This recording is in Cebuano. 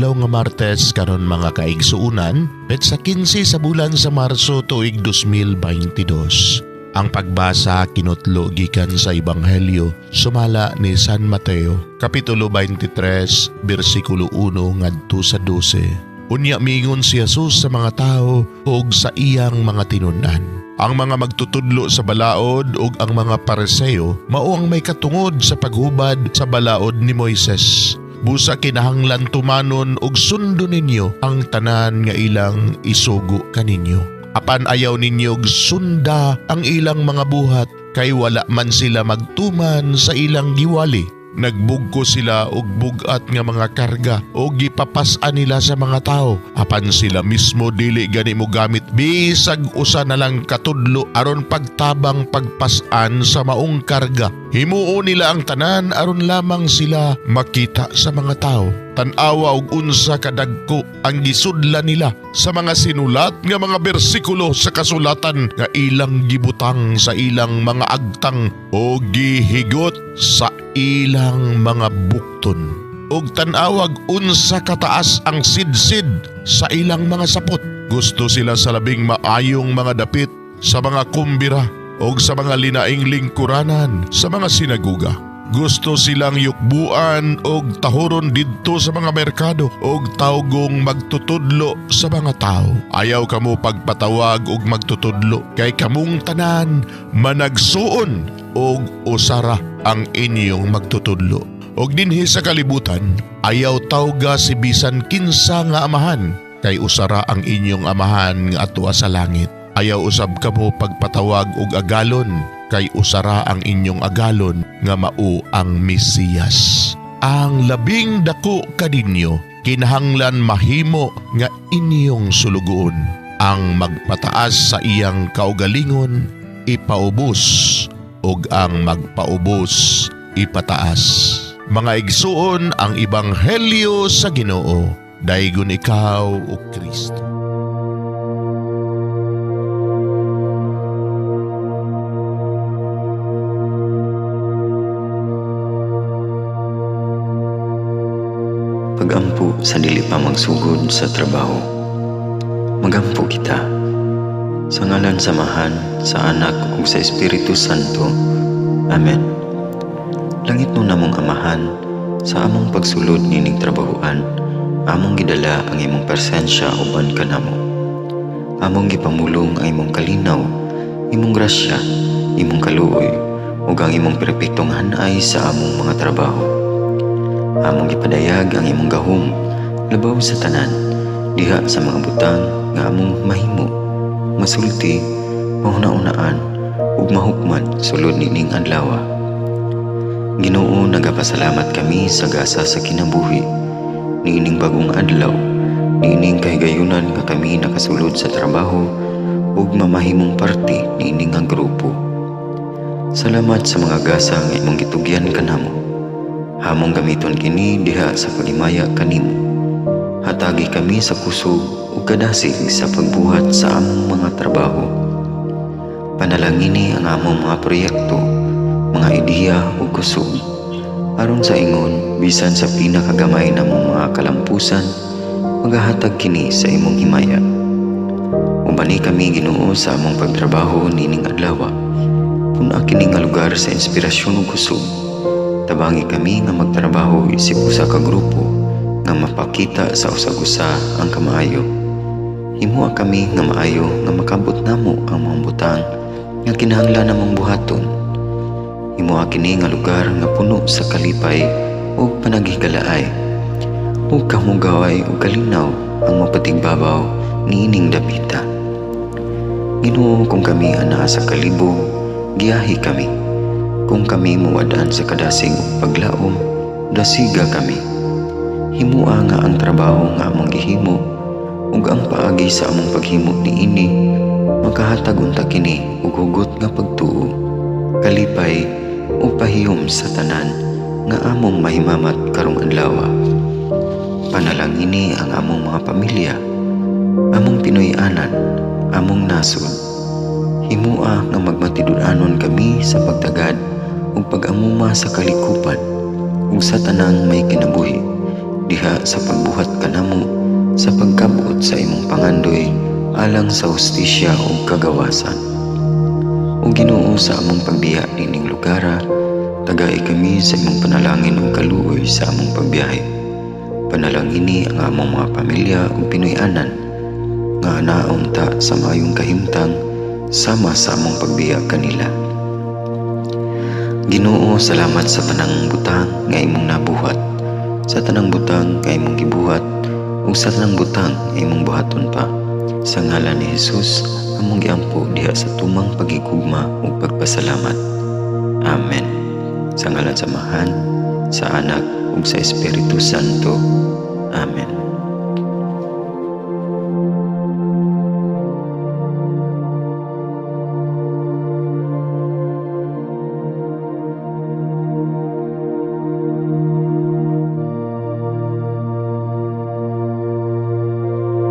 Adlaw nga Martes karon, mga kaigsuunan, petsa 15 sa bulan sa Marso, tuig 2022. Ang pagbasa kinutlo gikan sa Ebanghelyo sumala ni San Mateo, kapitulo 23, bersikulo 1 ngadto sa 12. Unya miingon si Jesus sa mga tao ug sa iyang mga tinun-an: "Ang mga magtutudlo sa balaod ug ang mga Pariseo mao ang may katungod sa paghubad sa balaod ni Moises. Busa kinahanglan tumanon ug sundon ninyo ang tanan nga ilang isugo kaninyo. Apan ayaw ninyo og sunda ang ilang mga buhat kay wala man sila magtuman sa ilang giwali. Nagbugko sila og bug-at nga mga karga o gipapas-an nila sa mga tao. Apan sila mismo dili gani mo gamit bisag usa na lang katudlo aron pagtabang pagpas-an sa maong karga. Himuo nila ang tanan aron lamang sila makita sa mga tao. Tan-awa og unsa kadagko ang gisudlan nila sa mga sinulat nga mga bersikulo sa kasulatan nga ilang gibutang sa ilang mga agtang o gihigot sa ilang mga bukton. Og tan-awag unsa kataas ang sidsid sa ilang mga sapot. Gusto sila sa labing maayong mga dapit sa mga kumbira og sa mga linaing lingkuranan sa mga sinaguga. Gusto silang yukbuan og tahuron didto sa mga merkado og tawgong magtutudlo sa mga tao. Ayaw kamo pagpatawag og magtutudlo kay kamong tanan managsuon og usara ang inyong magtutudlo. Og dinhi sa kalibutan, ayaw tawga si bisan kinsa nga amahan kay usara ang inyong amahan nga atua sa langit. Ayaw usab kamo pagpatawag og agalon kay usara ang inyong agalon nga mao ang Mesiyas. Ang labing dako kaninyo kinahanglan mahimo nga inyong sulugoon. Ang magpataas sa iyang kaugalingon ipaubos ug ang magpaubos ipataas." Mga igsuon, ang ebanghelyo sa Ginoo. Daygon ikaw, o Kristo. Pagampo sa dili pa magsugod sa trabaho. Magampo kita. Sa ngalan sa Amahan, sa Anak ug sa Espiritu Santo. Amen. Langit no namong Amahan, sa among pagsulod nining trabahoan, among gidala ang imong presensya uban kanamo. Among gipamulong ang imong kalinaw, imong grasya, imong kaluoy, ug ang imong perpektong hanay sa among mga trabaho. Among gipadayag ang imong gahom labaw sa tanan, diha sa mga butang nga among mahimo, masulti, mahuna-unaan ug mahukman sulod nining adlaw. Ginoo, nagapasalamat kami sa gasa sa kinabuhi niining bagong adlaw, niining kahigayunan nga kami nakasulod sa trabaho ug mamahimong parte niini nga grupo. Salamat sa mga gasa nga imong gitugyan kanamo. Hamong gamiton kini diha sa paghimaya kanimo. Hatagi kami sa kusog ug kadasig sa pagbuhat sa among mga trabaho. Panalangini ang among mga proyekto, mga ideya ug kusog. Aron sa ingon, bisan sa pinakagamay namong mga kalampusan, magahatag kini sa imong himaya. Ubani kami, Ginoo, sa among pagtrabaho nining adlaw. Pun-a kini nga lugar sa inspirasyon ug kusog. Tabangi kami nga magtrabaho isip usa ka grupo nga mapakita sa usag-usa ang kamaayo. Himoa kami nga maayo nga makabot namo ang mga butang nga kinahanglan namong buhaton. Himoa kini nga lugar nga puno sa kalipay ug panaghigalaay. Ug kamugaway ug kalinaw ang mapatigbabaw niining dapita. Ginoo, kung kami anaa sa kalibog, giyahi kami. Kung kami muwad-an sa kadasig ug paglaom, dasiga kami. Himoa nga ang trabaho nga among gihimo ug ang paagi sa among paghimo niini makahatag unta kini og hugot nga pagtuo, kalipay ug pahiyom sa tanan nga among mahimamat karong adlaw. Panalangini ang among mga pamilya, among Pinoy-anan, among nasod. Himoa nga magmatinud-anon kami sa pagtagad ug pag-amuma sa kalikupan ug sa tanang may kinabuhi Diha sa pagbuhat kanamo sa pagkabot sa imong pangandoy alang sa hustisya ug kagawasan. O Ginoo, sa among pagbiya nining lugara, tagai kami sa imong panalangin ug kaluoy sa among pagbiyahe. Panalangini ang among mga pamilya ug Pinoy-anan nga anaon ta sa maayong kahimtang sama sa among pagbiya kanila. Ginoo, salamat sa tanang butang nga imong nabuhat, sa tanang butang nga imong gibuhat, ug sa tanang butang nga imong buhaton pa. Sa ngalan ni Jesus, among giampo diha sa tumang paghigugma ug pagpasalamat. Amen. Sa ngalan sa Amahan, sa Anak, ug sa Espiritu Santo. Amen.